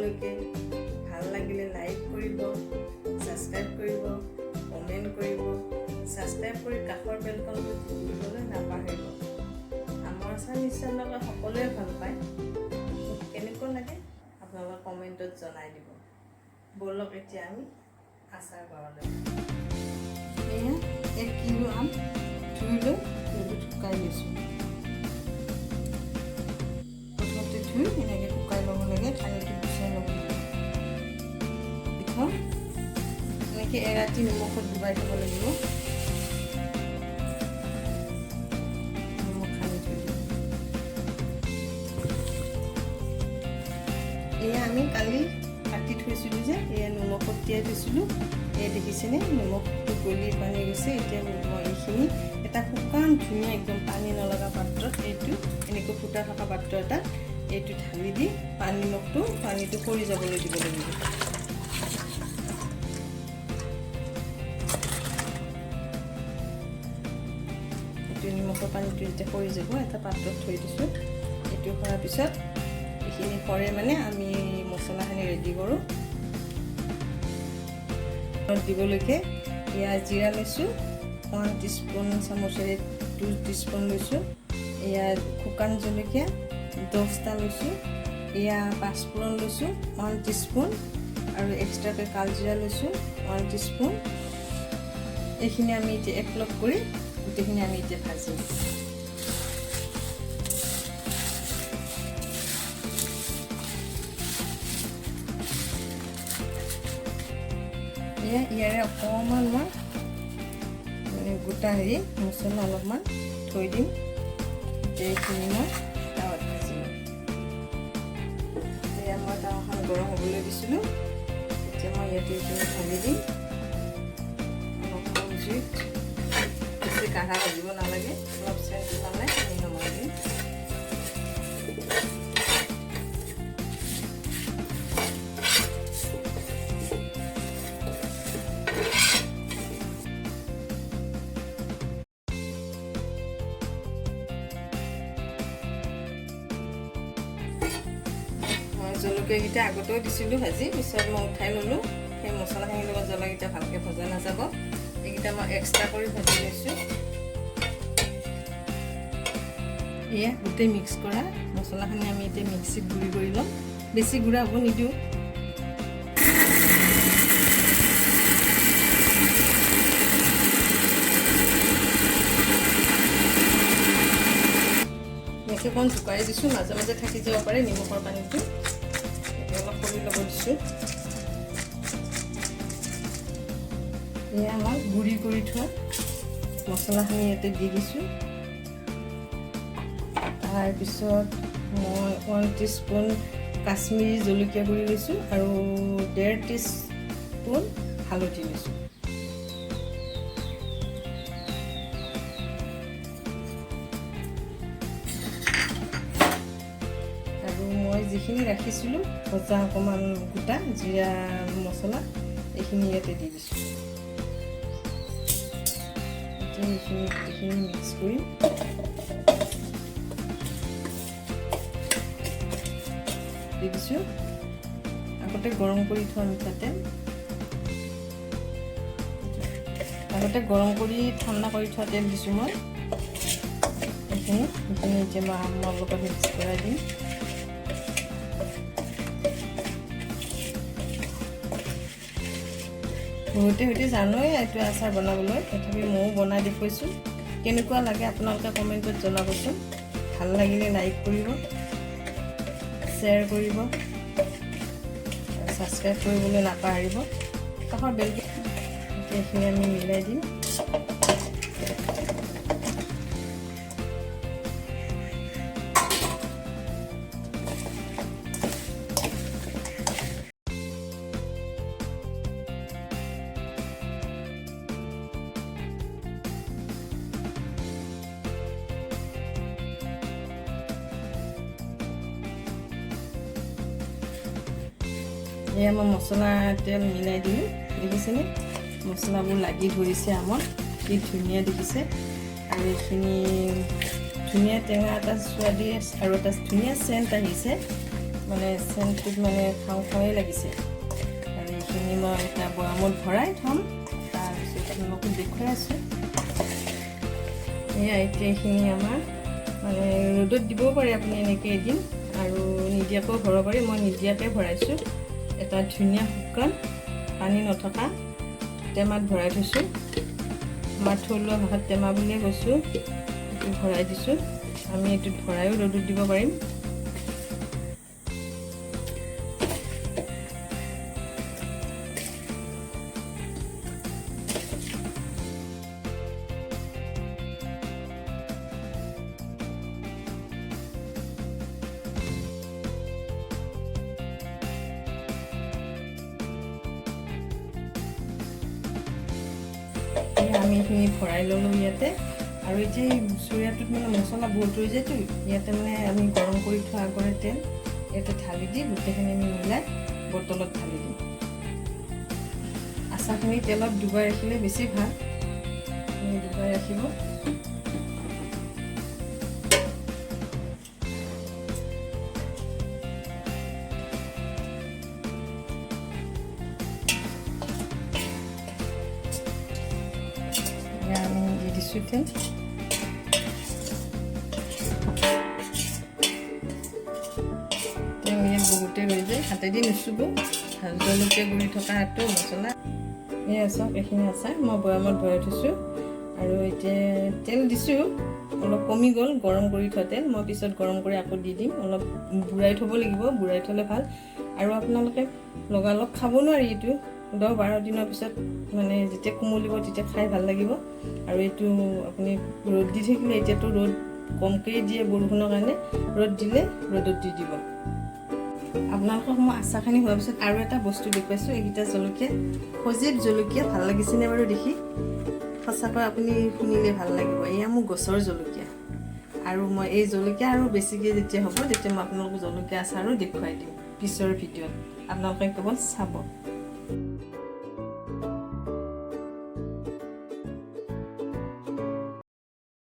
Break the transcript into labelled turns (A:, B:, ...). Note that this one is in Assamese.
A: শেষলৈকে। ভাল লাগিলে লাইক কৰিব, ছাবস্ক্ৰাইব কৰিব, কমেণ্ট কৰিব। ছাবস্ক্ৰাইব কৰি কাষৰ বেলকনটো টিপি দিবলৈ নাপাহৰিব। আমৰ আচাৰ নিশ্চয় আপোনালোকে সকলোৱে ভাল পায়। কেনেকুৱা লাগে আপোনালোকে কমেণ্টত জনাই দিব। ব'লক, এতিয়া আমি আচাৰ ঘৰলৈ। এয়া 1 কিলো আম ধুই লৈ ৰ'দত শুকাই লৈছোঁ। প্ৰথমতে ধুই এনেকৈ শুকাই ল'ব লাগে, পানীটো গুচাই ল'ব লাগে। এখন এনেকৈ এৰাতি নিমখত ডুবাই থ'ব লাগিব। নিমখ সানি থৈ দিম। এয়া আমি কালি কাটি থৈছিলোঁ যে, এয়া নিমখত তিয়াই থৈছিলোঁ। এয়া দেখিছেনে, নিমখটো গলি পানী গৈছে। এতিয়া মই এইখিনি এটা শুকান ধুনীয়া একদম পানী নলগা পাত্ৰত, এইটো এনেকৈ ফুটা থকা পাত্ৰ এটাত এইটো ঢালি দি নিমখটো পানীটো সৰি যাবলৈ দিব লাগিব। এইটো নিমখৰ পানীটো যেতিয়া সৰি যাব, এটা পাত্ৰত থৈ দিছোঁ। এইটো হোৱাৰ পিছত এইখিনি সৰে মানে আমি মছলাখিনি ৰেডি কৰোঁ দিবলৈকে। এয়া জিৰা লৈছোঁ, 1 টিস্পুন চামুচেৰে 2 টিস্পুন লৈছোঁ। এয়া শুকান জলকীয়া 10টা লৈছোঁ। এয়া পাঁচফোৰণ লৈছোঁ 1 টিস্পুন আৰু এক্সট্ৰাকৈ কালজিৰা লৈছোঁ 1 টিস্পুন। এইখিনি আমি এতিয়া একলগ কৰি গোটেইখিনি আমি এতিয়া ভাজিম। এয়া ইয়াৰে অকণমান মই মানে গোটা হেৰি মছলা অলপমান থৈ দিম। এতিয়া এইখিনি মই তাৱাত ভাজিম। এয়া মই তাৱাখন গৰম হ'বলৈ দিছিলোঁ। এতিয়া মই ইয়াতে এইখিনি ঢালি দিম। অলপ কম জুইত, বেছি কাঢ়া ভাজিব নালাগে। অলপ চেণ্ট ওলালে আমি নমাই দিম। মই জলকীয়াকেইটা আগতেও দিছিলোঁ ভাজি, পিছত মই উঠাই ল'লোঁ। সেই মছলাখিনিৰ লগত জলকীয়া ভালকৈ ভজা নাযাব। এইকেইটা মই এক্সট্ৰা কৰি ভাজি লৈছোঁ। এয়া গোটেই মিক্স কৰা মছলাখিনি আমি এতিয়া মিক্সিত গুড়ি কৰি ল'ম। বেছি গুড়া হ'ব নিদিওঁ। এনেকৈ অকণ জোকাৰি দিছোঁ। মাজে মাজে থাকি যাব পাৰে নিমখৰ পানীটো। এতিয়া অলপ কৰি ল'ব দিছোঁ। এয়া মই গুড়ি কৰি থোৱা মছলাখিনি ইয়াতে দি দিছোঁ। তাৰপিছত মই 1 টিস্পুন কাশ্মীৰী জলকীয়া গুড়ি লৈছোঁ আৰু 1.5 টিস্পুন হালধি লৈছোঁ। আৰু মই যিখিনি ৰাখিছিলোঁ ভজা অকণমান গোটা জিৰা মছলা, এইখিনি ইয়াতে দি দিছোঁ। এতিয়া এইখিনি গোটেইখিনি মিক্স কৰিম। দি দিছোঁ আগতে গৰম কৰি থোৱা মিঠাতেল। আগতে গৰম কৰি ঠাণ্ডা কৰি থোৱা তেল দিছোঁ মই এইখিনি। এইখিনি এতিয়া মই আমৰ লগত মিক্স কৰাই দিম। বহুতে হয়তো জানোৱেই এইটো আচাৰ বনাবলৈ, তথাপি ময়ো বনাই দেখুৱাইছোঁ। কেনেকুৱা লাগে আপোনালোকে কমেণ্টত জনাবচোন। ভাল লাগিলে লাইক কৰিব, শ্বেয়াৰ কৰিব, ছাবস্ক্ৰাইব কৰিবলৈ নাপাহৰিব। কাষৰ বেল। এতিয়া এইখিনি আমি মিলাই দিম। এয়া মই মছলা তেল মিলাই দিলোঁ। দেখিছেনে, মছলাবোৰ লাগি ধৰিছে আমত, কি ধুনীয়া দেখিছে। আৰু এইখিনি ধুনীয়া টেঙা এটা সোৱাদি আৰু এটা ধুনীয়া চেণ্ট আহিছে। মানে চেণ্টটোত মানে খাওঁ খাওঁৱেই লাগিছে। আৰু এইখিনি মই এটা বৈয়ামত ভৰাই থ'ম, তাৰপিছত আপোনালোকক দেখুৱাই আছোঁ। এয়া এতিয়া এইখিনি আমাৰ মানে ৰ'দত দিবও পাৰে আপুনি এনেকৈ এদিন, আৰু নিদিয়াকৈও ভৰাব পাৰি। মই নিদিয়াকৈ ভৰাইছোঁ। এটা ধুনীয়া শুকান পানী নথকা টেমাত ভৰাই থৈছোঁ। আমাৰ থলুৱা ভাষাত টেমা বুলিয়ে কৈছোঁ। এইটো ভৰাই দিছোঁ। আমি এইটোত ভৰায়ো ৰ'দত দিব পাৰিম। আমি এইখিনি ভৰাই ল'লোঁ ইয়াতে। আৰু এতিয়া এই চৰিয়াটোত মানে মছলা বহুত ৰৈ যায়তো, ইয়াতে মানে আমি গৰম কৰি থোৱা আগৰে তেল ইয়াতে ঢালি দি গোটেইখিনি আমি মিলাই বটলত ঢালি দিম। আচাৰখিনি তেলত ডুবাই ৰাখিলে বেছি ভাল, আপুনি ডুবাই ৰাখিব। আমি দি দিছোঁ তেল। তেল ইয়াত বহুতে ৰৈ যায়, হাতেদি নুচুব। জলকীয়া গুড়ি থকা হাতটো মছলা। এয়া চাওক, এইখিনি আচাৰ মই বৈয়ামত ভৰাই থৈছোঁ। আৰু এতিয়া তেল দিছোঁ, অলপ কমি গ'ল গৰম কৰি থোৱা তেল। মই পিছত গৰম কৰি আকৌ দি দিম। অলপ বুৰাই থ'ব লাগিব, বুৰাই থ'লে ভাল। আৰু আপোনালোকে লগালগ খাব নোৱাৰি এইটো, 10-12 দিনৰ পিছত মানে যেতিয়া কোমলিব তেতিয়া খাই ভাল লাগিব। আৰু এইটো আপুনি ৰ'দ দি থাকিলে, এতিয়াতো ৰ'দ কমকৈ দিয়ে বৰষুণৰ কাৰণে, ৰ'দ দিলে ৰ'দত দি দিব। আপোনালোকক মই আচাৰখিনি হোৱাৰ পিছত আৰু এটা বস্তু দেখুৱাইছোঁ। এইকেইটা জলকীয়া, সজীৱ জলকীয়া, ভাল লাগিছেনে বাৰু দেখি? সঁচাকৈ আপুনি শুনিলে ভাল লাগিব। এয়া মোৰ গছৰ জলকীয়া। আৰু মই এই জলকীয়া আৰু বেছিকৈ যেতিয়া হ'ব তেতিয়া মই আপোনালোকক জলকীয়া আচাৰো দেখুৱাই দিম পিছৰ ভিডিঅ'ত, আপোনালোকে কেৱল চাব।